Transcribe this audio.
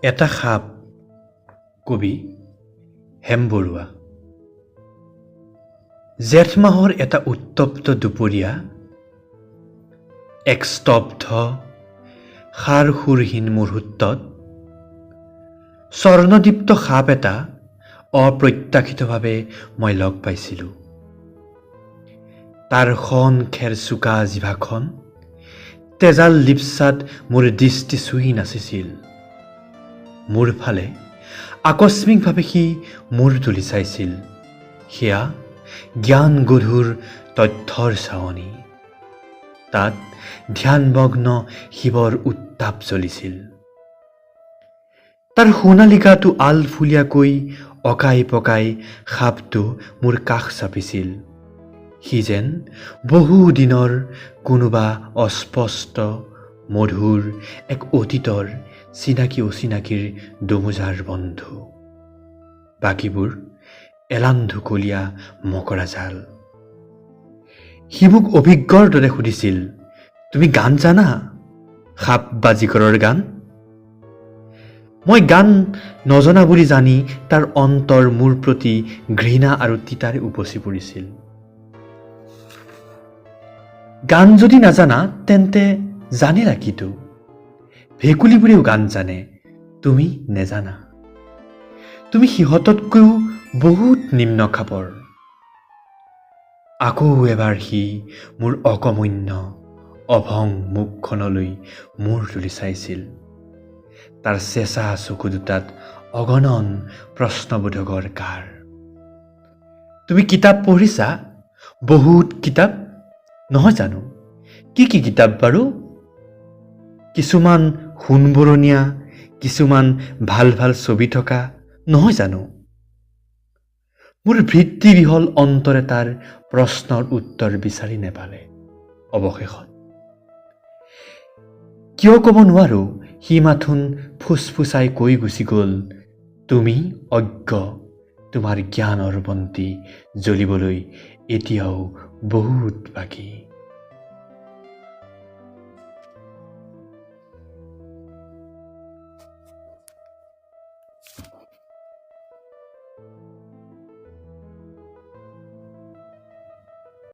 এটা সাপ। কবি হেম বৰুৱা। জেঠ মাহৰ এটা উত্তপ্ত দুপৰীয়া, এক স্তব্ধ সাৰ সুৰহীন মুহূৰ্তত স্বৰ্ণদীপ্ত সাপ এটা অপ্ৰত্যাশিতভাৱে মই লগ পাইছিলোঁ। তাৰ শন খেৰ চোকা জিভাখন তেজাল লিপ্সাত মোৰ দৃষ্টি চুই নাচিছিল। মোৰ ফালে আকস্মিকভাৱে সি মূৰ তুলি চাইছিল। সেয়া জ্ঞান গধুৰ তথ্যৰ চাৱনি। তাত ধ্যানমগ্ন শিৱৰ উত্তাপ জ্বলিছিল। তাৰ সোণালী গাটো আলফুলীয়াকৈ অকাই পকাই সাপটো মোৰ কাষ চাপিছিল। সি যেন বহুদিনৰ কোনোবা অস্পষ্ট মধুৰ এক অতীতৰ চিনাকি অচিনাকিৰ দোমোজাৰ বন্ধু, বাকীবোৰ এলান্ধুকলীয়া মকৰা জাল। সি মোক অভিজ্ঞৰ দৰে সুধিছিল, "তুমি গান জানা? সাপ বাজিকৰৰ গান?" মই গান নজনা বুলি জানি তাৰ অন্তৰ মোৰ প্ৰতি ঘৃণা আৰু তিতাৰে উপচি পৰিছিল। "গান যদি নাজানা, তেন্তে জানিলা কিটো? ভেকুলীবোৰেও গান জানে, তুমি নেজানা। তুমি সিহঁততকৈও বহুত নিম্ন খাপৰ।" আকৌ এবাৰ সি মোৰ অকমন্য অভং মুখখনলৈ মূৰ তুলি চাইছিল। তাৰ চেঁচা চকু দুটাত অগণন প্ৰশ্নবোধকৰ কাৰ। "তুমি কিতাপ পঢ়িছা? বহুত কিতাপ, নহয় জানো? কি কি কিতাপ বাৰু? কিছুমান সোণবৰণীয়া, কিছুমান ভাল ভাল ছবি থকা, নহয় জানো?" মোৰ ভীতিবিহ্বল অন্তৰে তাৰ প্ৰশ্নৰ উত্তৰ বিচাৰি নেপালে। অৱশেষত কিয় ক'ব নোৱাৰোঁ, সি মাথোন ফুচফুচাই কৈ গুচি গ'ল, "তুমি অজ্ঞ। তোমাৰ জ্ঞানৰ বন্তি জ্বলিবলৈ এতিয়াও বহুত বাকী।"